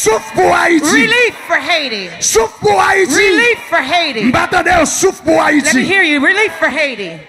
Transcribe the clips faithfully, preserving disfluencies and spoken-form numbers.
Souf pou Ayiti. Relief for Haiti. Souf pou Ayiti. Relief for Haiti. M pa tande yo, souf pou Let me Ayiti. Hear you. Relief for Haiti.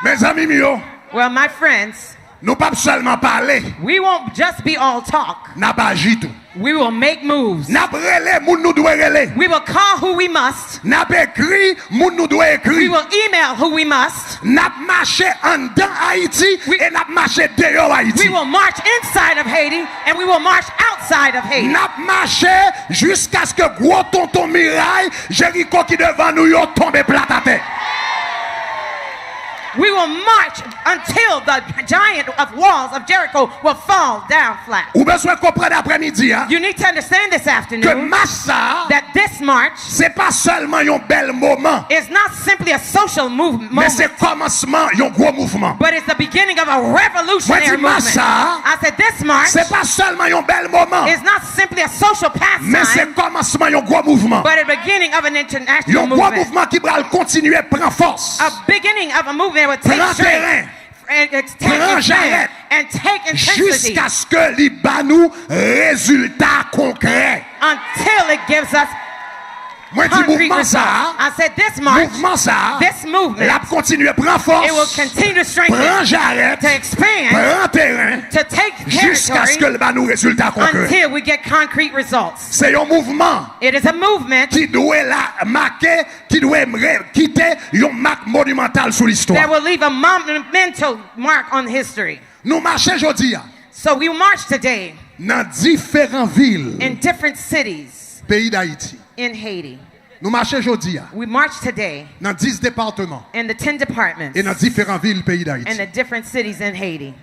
Mezanmi m yo, Well, my friends, nou p ap sèlman pale, we won't just be all talk. n ap aji tou. We will make moves. N ap rele moun nou dwe rele. We will call who we must. N ap ekri moun nou dwe We ekri. Will email who we must. N ap mache anndan Ayiti We- e n ap mache deyò We Ayiti. Will march inside of Haiti and we will march outside of Haiti. N ap mache jiskaske gwo tonton miray Jeriko ki devan nou yo tonbe plat atè. We will march until the giant of walls of Jericho will fall down flat. Ou bezwen konprann aprèmidi a You need to understand this ke afternoon mach sa a, that this march se pa sèlman yon bèl moman, is not simply a social movement, men se kòmansman yon gwo mouvman. But it's the beginning of a revolutionary Mwen di mach movement. Sa a, I said this march se pa sèlman yon bèl moman, is not simply a social men se pastime, kòmansman yon gwo mouvman. But a beginning of an international Yon gwo movement. Mouvman ki pral kontinye pran fòs, A beginning of a movement that will take pran strength teren, and ex- take pran expand jarèt, and take intensity jiskaske li ba nou rezilta konkrè. Until it gives us Mwen di concrete mouvman sa results. a, I said this march, mouvman sa a, this movement, l ap kontinye pran fòs, it will continue to strengthen, pran jarèt, to expand, pran teren, to take jiskaske territory l ba nou rezilta konkrè. Until we get concrete results. Se yon mouvman It is a movement ki dwe la make, ki dwe mre- kite yon mak monimantal sou that listwa. Will leave a monumental mark on history. Nou mache jodi a So we march today nan diferan vil in different cities peyi Dayiti. In Haiti. Nou mache jodi a We march today nan dis depatman in the ten departments e nan diferan vil peyi and the Dayiti. Different cities in Haiti.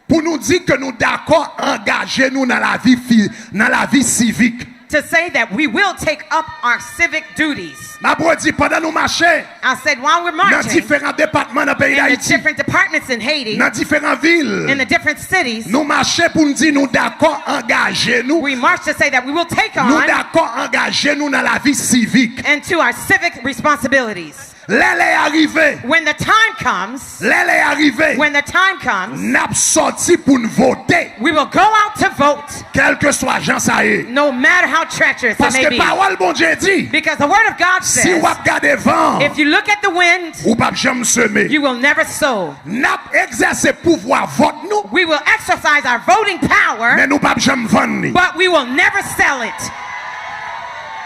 Pou nou di ke nou dakò angaje nou nan lavi fi, nan lavi sivik. To say that we will take up our civic duties. M ap redi, pandan nou mache I said while we're nan marching diferan depatman nan peyi in the Dayiti, different departments in Haiti, nan diferan vil, in the different cities, nou mache pou n di nou dakò angaje nou. We march to say that we will take Nou on, dakò angaje nou nan lavi sivik. And to our civic responsibilities. Lè lè a rive, When the time comes, lè lè a rive, when the time comes, n ap sòti pou n vote. We will go out to vote. Kèlkeswa jan sa ye. No matter how treacherous it may Paske be. Pawòl Bondye di, Because the word of God si says, w ap gade van an, If you look at the wind, ou p ap janm seme. You will never sow. N ap egzèse pouvwa vòt nou, We will exercise our voting power, men nou p ap janm vann li. But we will never sell it.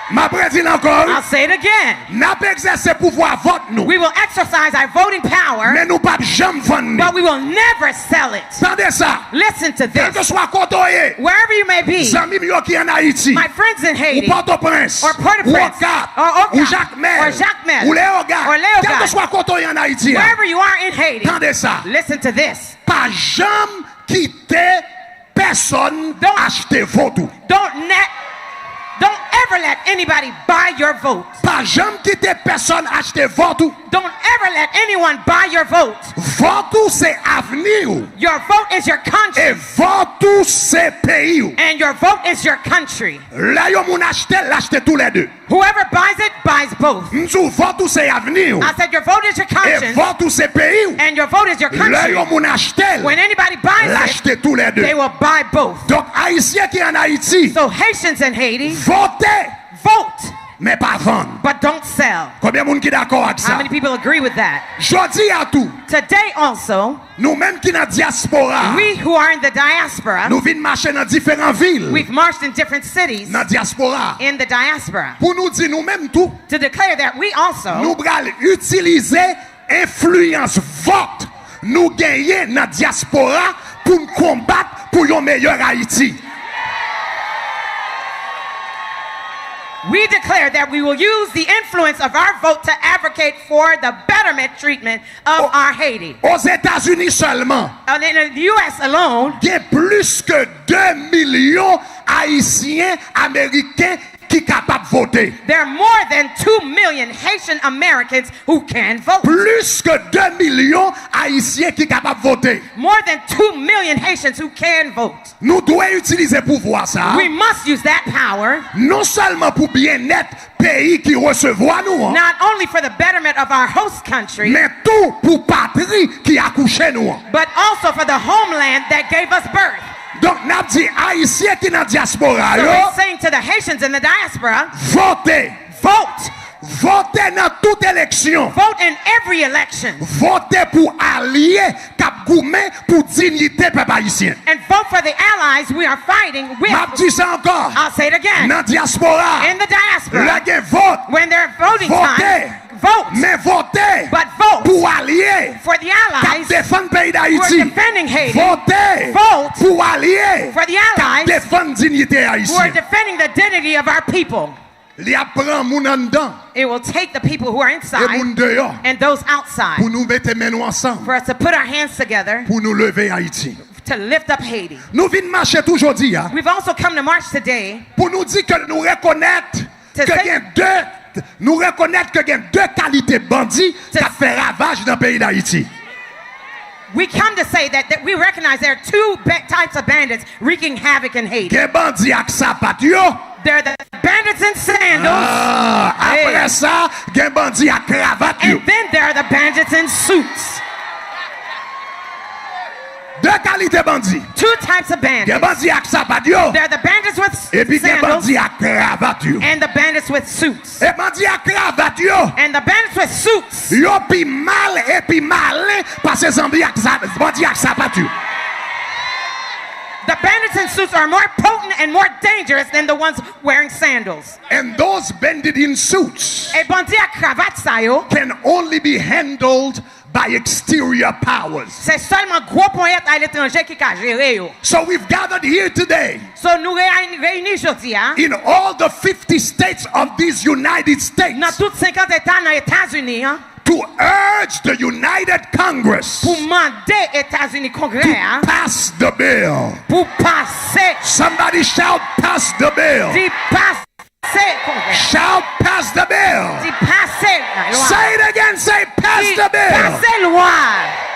M ap redi l ankò, wi. I'll say it again. N ap egzèse pouvwa vòt nou, We will exercise our voting power, men nou p ap janm vann li. But we will never sell it. Tande sa. Listen to this. Kèlkeswa kote w ye, Wherever you may be, zanmi m yo ki ann Ayiti, my friends in ou Haiti, Pòtoprens, or Port-au-Prince, ou Okap, or Okap, ou Jakmèl, or Jacmel, ou Leyogàn, or Leyogàn, kèlkeswa kote w ye ann Ayiti a, wherever you are in Haiti, tande sa. Listen to this. Pa janm kite pèsonn Don't- achte vòt ou. Don't net, don't ever let anybody buy your vote. Pa janm kite pèsonn achte vòt ou. Don't ever let anyone buy your vote. Vòt ou se avni w. Your vote is your E conscience, vòt ou se peyi w. And your vote is your country. Lè yon moun achte l, l achte toulède. Whoever buys it buys both. M di w, vòt ou se avni w. I said your vote is your E conscience, vòt ou se peyi w. And your vote is your Lè country. Yon moun achte l, When anybody buys l it, achte toulède. They will buy both. Donk, Ayisyen ki ann Ayiti, So Haitians in Haiti, vote, vote, men pa vann. But don't sell. Konbyen moun ki dakò ak How sa? Many people agree with that? Jodi a tou, Today also, nou menm ki nan dyaspora, We who are in the diaspora, Nou vin mache nan diferan vil we've marched in different cities nan dyaspora. In the diaspora Pou nou di nou menm tou, to declare that we also nou pral itilize enfliyans vòt nou genyen nan dyaspora pou n konbat pou yon meyè Ayiti. We declare that we will use the influence of our vote to advocate for the betterment treatment of our Haiti. Ozetazini sèlman, And in the U S alone, gen plis ke de milyon Ayisyen Ameriken ki kapab vote. There are more than two million Haitian Americans who can vote. Plis ke de milyon Ayisyen ki kapab vote. More than two million Haitians who can vote. Nou dwe itilize pouvwa sa a, We must use that power non sèlman pou byennèt peyi ki resevwa nou an, not only for the betterment of our host country, men tou pou patri ki akouche nou an. But also for the homeland that gave us birth. Donk, n ap di Ayisyen ki nan dyaspora yo, we're saying to the Haitians in the diaspora, vote. Vote. Vote nan tout eleksyon. Vote in every election. Vote pou alye k ap goumen pou diyite pèp ayisyen. And vote for the allies we are fighting with. M ap di sa ankò. I'll say it again. Nan dyaspora, in the diaspora, lè gen vòt, when there are voting, vote, time, vote. Men vote, but vote, pou alye, for the allies, k ap defann peyi Dayiti. Who are defending Haiti. Vote, vote, pou alye, for the allies, k ap defann diyite ayisyen. Who are defending the dignity of our people. Li ap pran moun anndan, it will take the people who are inside, e moun deyò, and those outside, pou nou mete men nou ansanm, for us to put our hands together, pou nou leve Ayiti, to lift up Haiti. Nou vin mache tou jodi a, we've also come to march today, pou nou di ke nou rekonèt, to ke say, gen de, nou rekonèt ke gen de kalite bandi, to, k ap fè ravaj nan peyi Dayiti. We come to say that, that we recognize there are two ba- types of bandits wreaking havoc in Haiti. Gen bandi ak sapat yo. There are the bandits in sandals. Ah, apre sa, gen bandi ak kravat yo. And then there are the bandits in suits. De kalite bandi. Two types of bandits. Gen bandi ak sapat yo. There are the bandits with sandals. Epi gen bandi ak kravat yo. And the bandits with suits. E bandi ak kravat yo. And the bandits with suits. Yo pi mal e pi malen pase zanbi ak sa- bandi ak sapat yo. The bandits in suits are more potent and more dangerous than the ones wearing sandals. And those bandits in suits, e bandi ak kravat sa yo, can only be handled by exterior powers. Se sèlman gwo ponyèt aletranje ki ka jere yo. So we've gathered here today. So nou reyini, reyini jodi a. In all the fifty states of these United States. Nan tout senkant eta nan Etazini an. To urge the United Congress. Pou mande Etazini Kongrè a. To pass the bill. Pou pase. Somebody shout, "Pass the bill." Di, "Pase Kongrè a." Shout, "Pass the bill." Di, "Pase lwa." Say it again, say, "Pass the bill." Di, "Pase lwa."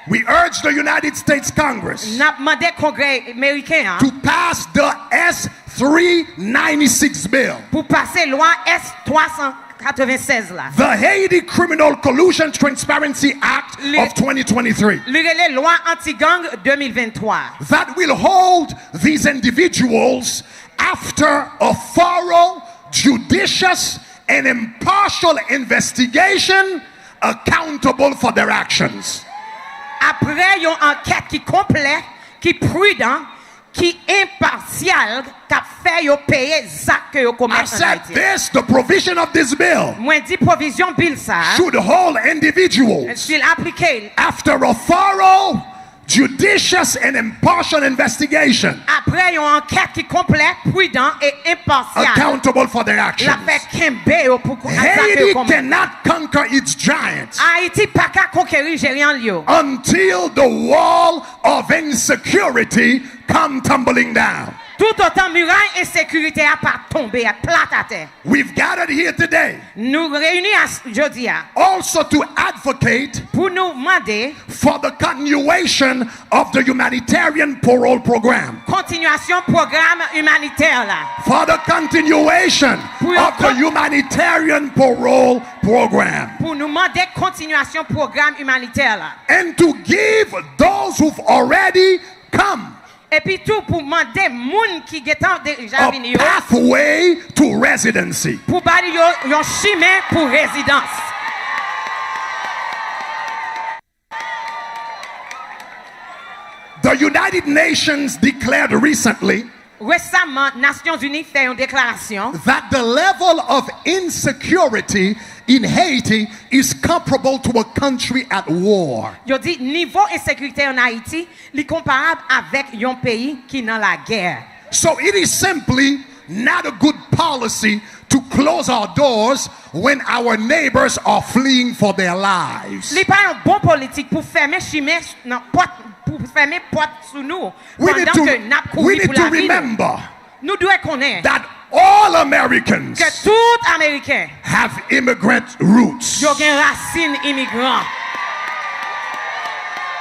We urge the United States Congress, n ap mande Kongrè Meriken an, to pass the S three ninety-six bill, pou pase lwa S twa san katrevennsèz la. The Haiti Criminal Collusion Transparency Act, li, of twenty twenty-three, li rele lwa anti-gang de mil venntwa. That will hold these individuals, after a thorough, judicious, and impartial investigation, accountable for their actions. Apre yon ankèt ki konplè, ki pridan, ki enpasyal, k ap fè yo peye zak ke yo komèt an Ayiti. I said this, the provision of this bill, mwen di pwovizyon bil sa a, should hold individuals, si l aplike, after a thorough, judicious and impartial investigation, apre yon ankèt ki konplè, pridan e enpasyal, accountable for their actions. L ap fè kenbe yo pou ko- zak ke yo komèt. Haiti cannot conquer its giants, Ayiti pa ka konkeri jeyan l yo, until the wall of insecurity come tumbling down. Toutotan miray ensekirite a pa tonbe plat atè. We've gathered here today, nou reyini a- jodi a, also to advocate, pou nou mande, for the continuation of the humanitarian parole program. Kontinyasyon pwogram imanitè la. For the continuation, pou yo, of the kon- humanitarian parole program, pou nou mande kontinyasyon pwogram imanitè la. And to give those who've already come, epi tou pou mande moun ki gentan deja vini yo, a pathway to residency, pou ba yo yon chimen pou rezidans. The United Nations declared recently, resaman, Nasyonzini fè yon deklarasyon, that the level of insecurity in Haiti is comparable to a country at war. Yo di nivo ensekirite an Ayiti, li konparab avèk yon peyi ki nan lagè. So it is simply not a good policy to close our doors when our neighbors are fleeing for their lives. Li pa yon bon politik pou fèmen chimen nan pòt, pou fèmen pòt sou nou, pandan ke n ap kouri pou lavi nou. We need to remember, nou dwe konnen, that all Americans, ke tout Ameriken, have immigrant roots, yo gen rasin imigran.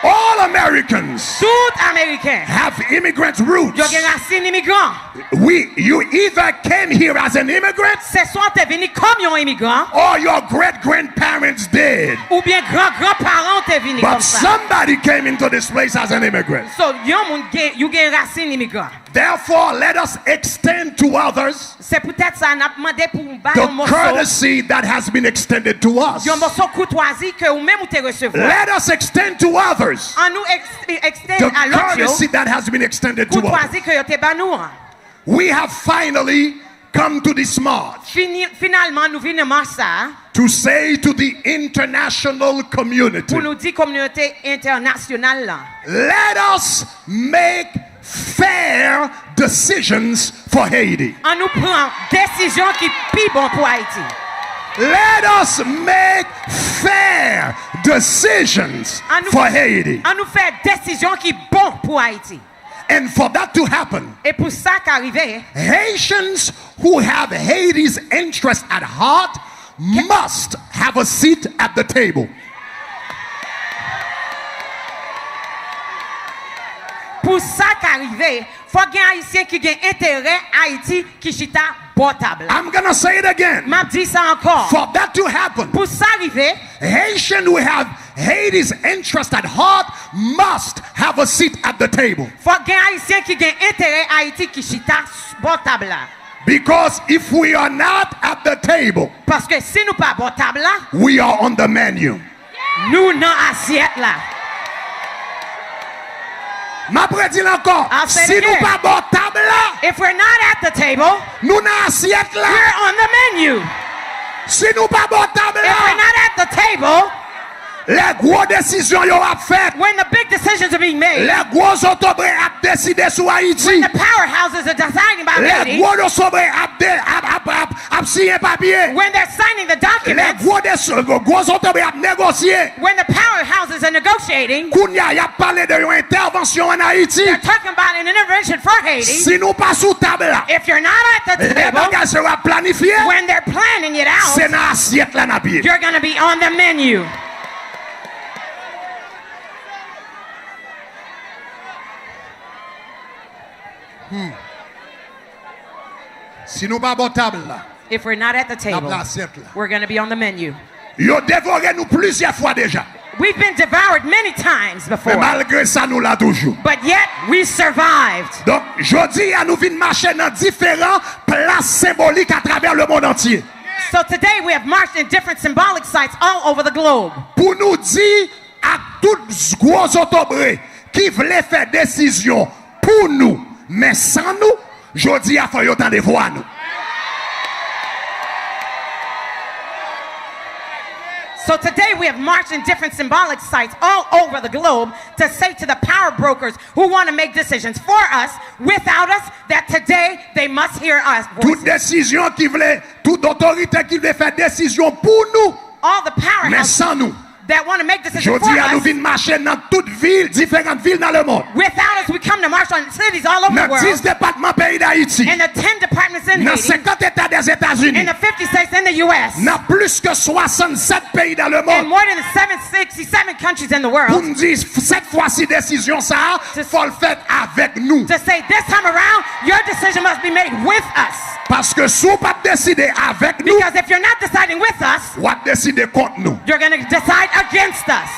All Americans Tout Ameriken have immigrant roots. Yo gen rasin imigran. We, you either came here as an immigrant Se swa w te vini kòm yon imigran, or your great grandparents did. Oubyen gran gran paran w te vini But kòm sa. Somebody came into this place as an immigrant. So, yon moun gen, you gen rasin imigran. Therefore, let us extend to others Se poutèt sa, n ap mande pou w ba the yon moso, courtesy that has been extended to us. Yon moso koutwazi ke ou menm ou te resevwa. Let us extend to others An nou ex-, extend the a lòt yo courtesy that has been extended to us. Koutwazi ke yo te ba nou an. We have finally come to this march Fini, finalman, nou vin nan mach sa a to say to the international community, pou nou di kominote entènasyonal la, let us make fair decisions for Haiti. An nou pran desizyon ki pi bon pou Ayiti. Let us make fair decisions An nou, for Haiti. An nou fè desizyon ki bon pou Ayiti. And for that to happen, E pou sa ka rive, Haitians who have Haiti's interest at heart must have a seat at the table. Pou sa ka rive, fòk gen Ayisyen ki gen enterè Ayiti ki chita bò tab la. I'm gonna say it again. M ap di sa ankò. For that to happen, Pou sa rive, Haitian who have Haiti's interest at heart must have a seat at the table. Fòk gen Ayisyen ki gen enterè Ayiti ki chita s-, bò tab la. Because if we are not at the table, Paske si nou pa bò tab la, we are on the menu. Nou nan asyèt la. M ap redi l ankò. I'll say it again. Si nou pa bò tab la, If we're not at the table, nou nan asyèt la. We're on the menu. Si nou pa bò tab la, If we're not at the table, lè gwo desizyon yo ap fèt, when the big decisions are being made, lè gwo zotobre ap deside sou Ayiti, when the powerhouses are deciding about Haiti, lè gwo zotobre ap, de, ap, ap, ap, ap siyen papye, when they're signing the documents, lè gwo, de, gwo zotobre ap negosye, when the powerhouses are negotiating, kounye a y ap pale de yon entèvansyon ann Ayiti. They're talking about an intervention for Haiti. Si nou pa sou tab la, If you're not at the table, lè bagay sa yo ap planifye, when they're planning it out, se nan asyèt la n ap ye. You're gonna be on the menu. Hmm. Si nou pa bò tab la, If we're not at the table, n ap nan asyèt la. We're gonna be on the menu. Yo devore nou plizyè fwa deja. We've been devoured many times before. Men malgre sa, nou la toujou. But yet, we survived. Donk, jodi a, nou vin mache nan diferan plas senbolik atravè lemonn antye. So today, we have marched in different symbolic sites all over the globe. Pou nou di ak tout gwo zotobre ki vle fè desizyon pou nou, men san nou, jodi a fò yo tande vwa nou. So today we have marched in different symbolic sites all over the globe to say to the power brokers who want to make decisions for us, without us, that today they must hear our voices. Tout desizyon ki vle, tout otorite ki vle fè desizyon pou nou, All the powerhouses men san nou. That want to make decisions for us. Jodi a, nou vin mache nan tout vil, diferan vil nan lemonn. Without us, we come to march on cities all over the world. Nan dis depatman peyi Dayiti. In the ten departments in Haiti. Nan senkant eta Dèzetazini. In the fifty states in the U S. Nan plis ke swasannsèt peyi nan lemonn. In more than seven sixty-seven countries in the world. Pou n di, sèt fwa si desizyon sa a, fò l fèt avèk nou. To say this time around, your decision must be made with us. Paske si w p ap deside avèk nou, Because if you're not deciding with us, w ap deside kont nou. You're gonna decide against us.